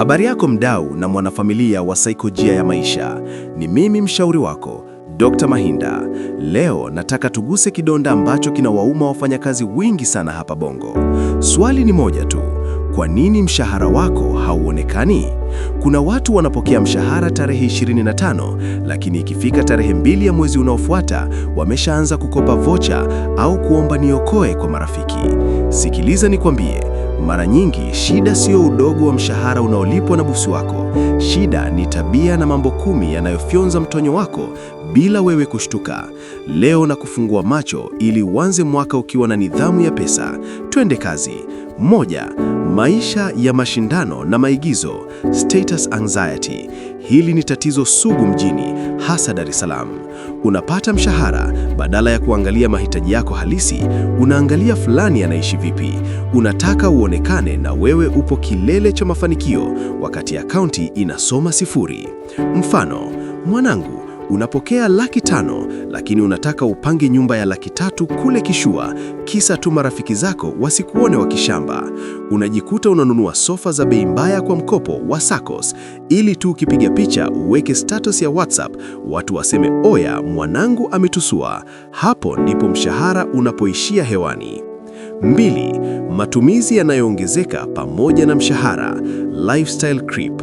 Habari yako mdau na mwanafamilia wa Saikolojia ya Maisha. Ni mimi mshauri wako Dr. Mahinda. Leo nataka tuguse kidonda ambacho kinawauma wafanyakazi wengi sana hapa Bongo. Swali ni moja tu. Kwa nini mshahara wako hauonekani? Kuna watu wanapokea mshahara tarehe 25, lakini ikifika tarehe 2 ya mwezi unaofuata wameshaanza kukopa vocha au kuomba niokoe kwa marafiki. Sikiliza nikwambie, mara nyingi shida sio udogo wa mshahara unaolipwa na bosi wako. Shida ni tabia na mambo 10 yanayofyonza mtonyo wako bila wewe kushtuka. Leo na kufungua macho ili uanze mwaka ukiwa na nidhamu ya pesa. Twende kazi. 1. Maisha ya mashindano na maigizo, status anxiety. Hili ni tatizo sugu mjini, hasa Dar es Salaam. Unapata mshahara, badala ya kuangalia mahitaji yako halisi, unaangalia fulani anaishi vipi. Unataka uonekane na wewe upo kilele cha mafanikio, wakati akaunti inasoma 0. Mfano, mwanangu, unapokea 500,000 lakini unataka upange nyumba ya 300,000 kule Kishua, kisa tu marafiki zako wasikuone wakishamba. Unajikuta unanunua sofa za bei mbaya kwa mkopo wa SACCOS ili tu ukipiga picha uweke status ya WhatsApp, watu waseme oya, mwanangu ametusua. Hapo ndipo mshahara unapoishia hewani. 2. Matumizi yanayoongezeka pamoja na mshahara, lifestyle creep.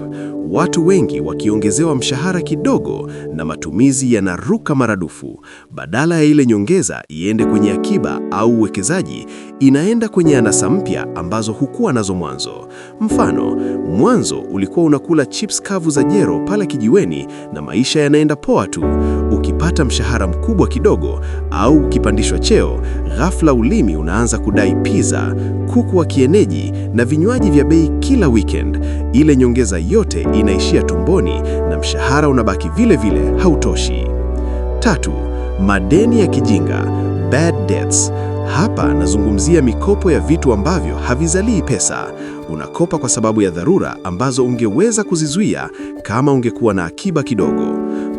Watu wengi wakiongezewa mshahara kidogo na matumizi yanaruka maradufu. Badala ya ile nyongeza iende kwenye akiba au uwekezaji, inaenda kwenye anasa mpya ambazo hukuwa nazo mwanzo. Mfano, mwanzo ulikuwa unakula chips kavu za jero pale kijiweni na maisha yanaenda poa tu. Ukipata mshahara mkubwa kidogo au ukipandishwa cheo, ghafla ulimi unaanza kudai pizza, kuku wa kienyeji na vinywaji vya bei kila weekend. Ile nyongeza yote inaishia tumboni na mshahara unabaki vile vile hautoshi. 3. Madeni ya kijinga, bad debts. Hapa nazungumzia mikopo ya vitu ambavyo havizalii pesa. Unakopa kwa sababu ya dharura ambazo ungeweza kuzizuia kama ungekuwa na akiba kidogo.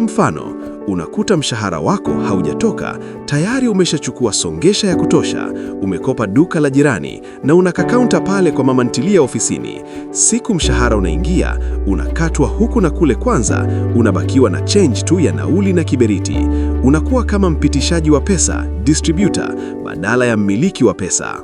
Mfano, unakuta mshahara wako haujatoka, tayari umeshachukua songesha ya kutosha, umekopa duka la jirani na una kakaunta pale kwa mama ntilia ofisini. Siku mshahara unaingia, unakatwa huku na kule kwanza, unabakiwa na change tu ya nauli na kiberiti. Unakuwa kama mpitishaji wa pesa, distributor, badala ya mmiliki wa pesa.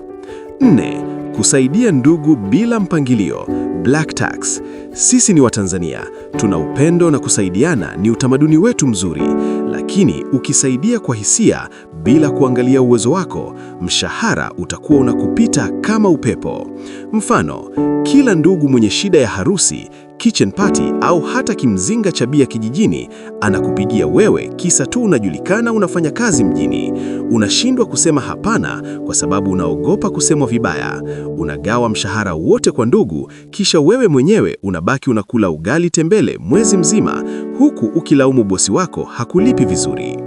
4. Kusaidia ndugu bila mpangilio, black tax. Sisi ni Watanzania, tuna upendo na kusaidiana ni utamaduni wetu mzuri, lakini ukisaidia kwa hisia bila kuangalia uwezo wako, mshahara utakuwa unakupita kama upepo. Mfano, kila ndugu mwenye shida ya harusi, kitchen party au hata kimzinga cha bia kijijini anakupigia wewe kisa tu unajulikana unafanya kazi mjini. Unashindwa kusema hapana kwa sababu unaogopa kusemwa vibaya. Unagawa mshahara wote kwa ndugu, kisha wewe mwenyewe unabaki unakula ugali tembele mwezi mzima, huku ukilaumu bosi wako hakulipi vizuri.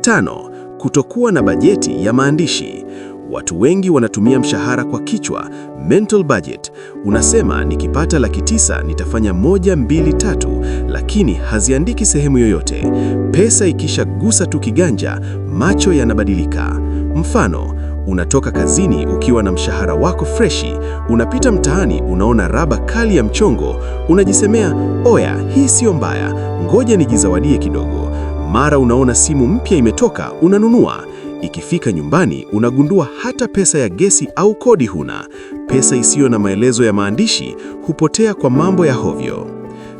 5. Kutokuwa na bajeti ya maandishi. Watu wengi wanatumia mshahara kwa kichwa, mental budget. Unasema nikipata 900,000 nitafanya 1, 2, 3, lakini haziandiki sehemu yoyote. Pesa ikishagusa tu kiganja, macho yanabadilika. Mfano, unatoka kazini ukiwa na mshahara wako freshi, unapita mtaani unaona raba kali ya mchongo, unajisemea oya, hii siyo mbaya, ngoja nijizawadie kidogo. Mara unaona simu mpya imetoka, unanunua. Ikifika nyumbani unagundua hata pesa ya gesi au kodi huna. Pesa isiyo na maelezo ya maandishi hupotea kwa mambo ya hovyo.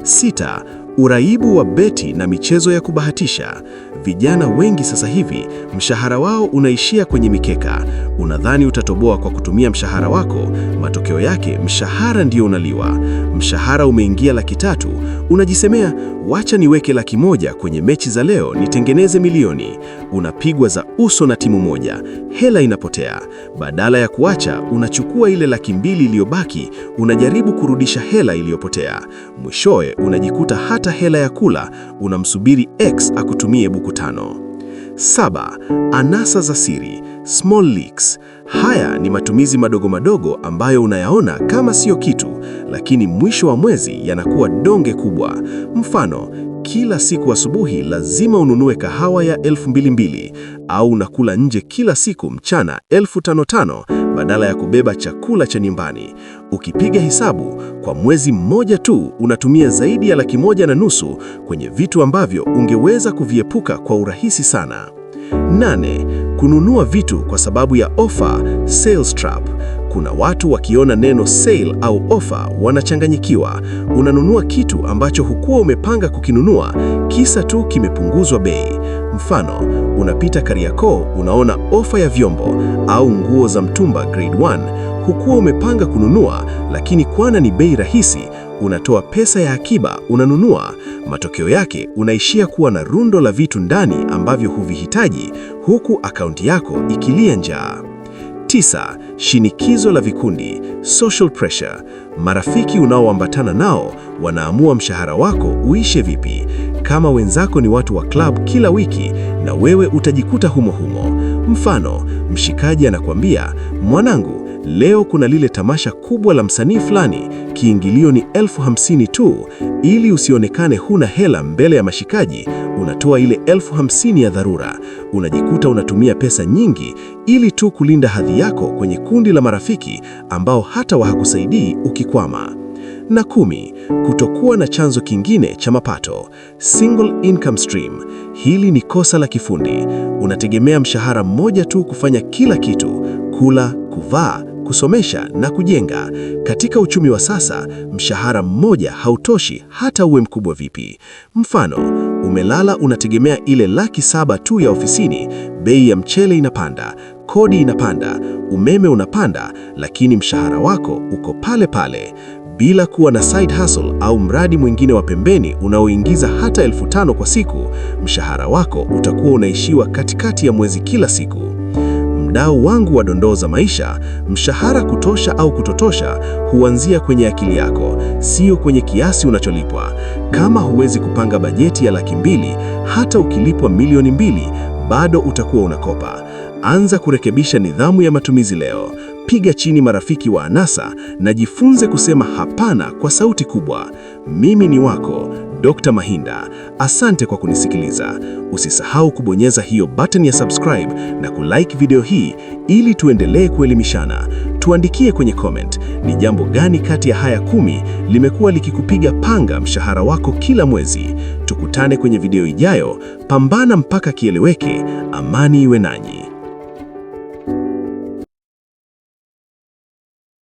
6. Uraibu wa beti na michezo ya kubahatisha. Vijana wengi sasa hivi mshahara wao unaishia kwenye mikeka. Unadhani utatoboa kwa kutumia mshahara wako, matokeo yake mshahara ndio unaliwa. Mshahara umeingia 300,000, unajisemea wacha niweke 100,000 kwenye mechi za leo nitengeneze milioni. Unapigwa za uso na timu moja, hela inapotea. Badala ya kuacha, unachukua ile 200,000 iliyobaki, unajaribu kurudisha hela iliyopotea. Mwishowe unajikuta hata hela ya kula unamsubiri ex akutumie 5,000. 7. Anasa za siri, small leaks. Haya ni matumizi madogo madogo ambayo unayaona kama siyo kitu, lakini mwisho wa mwezi yanakuwa donge kubwa. Mfano, kila siku asubuhi lazima ununue kahawa ya 2,200 au unakula nje kila siku mchana 5,500. badala ya kubeba chakula cha nyumbani. Ukipiga hesabu, kwa mwezi mmoja tu unatumia zaidi ya 150,000 kwenye vitu ambavyo ungeweza kuviepuka kwa urahisi sana. 8, kununua vitu kwa sababu ya ofa, sales trap. Kuna watu wakiona neno sale au ofa wanachanganyikiwa. Unanunua kitu ambacho hukuwa umepanga kukinunua, kisa tu kimepunguzwa bei. Mfano, unapita Kariakoo, unaona ofa ya vyombo au nguo za mtumba grade 1. Hukuwa umepanga kununua, lakini kwana ni bei rahisi, unatoa pesa ya akiba, unanunua. Matokeo yake unaishia kuwa na rundo la vitu ndani ambavyo huvihitaji, huku akaunti yako ikilia njaa. 9, shinikizo la vikundi, social pressure. Marafiki unaoambatana nao wanaamua mshahara wako uishe vipi. Kama wenzako ni watu wa club kila wiki, na wewe utajikuta humo humo. Mfano, mshikaji anakuambia, mwanangu, leo kuna lile tamasha kubwa la msanii fulani, kiingilio ni 50,000 tu. Ili usionekane huna hela mbele ya mashikaji, unatoa ile 50,000 ya dharura. Unajikuta unatumia pesa nyingi ili tu kulinda hadhi yako kwenye kundi la marafiki ambao hata hawakusaidii ukikwama. Na 10, kutokuwa na chanzo kingine cha mapato, single income stream. Hili ni kosa la kifundi. Unategemea mshahara mmoja tu kufanya kila kitu: kula, kuvaa, kusomesha na kujenga. Katika uchumi wa sasa, mshahara mmoja hautoshi hata uwe mkubwa vipi. Mfano, umelala unategemea ile 700,000 tu ya ofisini, bei ya mchele inapanda, kodi inapanda, umeme unapanda, lakini mshahara wako uko pale pale. Bila kuwa na side hustle au mradi mwingine wa pembeni unaoingiza hata 5,000 kwa siku, mshahara wako utakuwa unaishiwa katikati ya mwezi kila siku. Mdau wangu wa dondoo za maisha, mshahara kutosha au kutotosha huanzia kwenye akili yako, sio kwenye kiasi unacholipwa. Kama huwezi kupanga bajeti ya 200,000, hata ukilipwa 2,000,000 bado utakuwa unakopa. Anza kurekebisha nidhamu ya matumizi leo. Piga chini marafiki wa anasa na jifunze kusema hapana kwa sauti kubwa. Mimi ni wako Dr. Mahinda. Asante kwa kunisikiliza. Usisahau kubonyeza hiyo button ya subscribe na kulike video hii ili tuendelee kuelimishana. Tuandikie kwenye comment ni jambo gani kati ya haya 10 limekuwa likikupiga panga mshahara wako kila mwezi. Tukutane kwenye video ijayo. Pambana mpaka kieleweke. Amani iwe nanyi.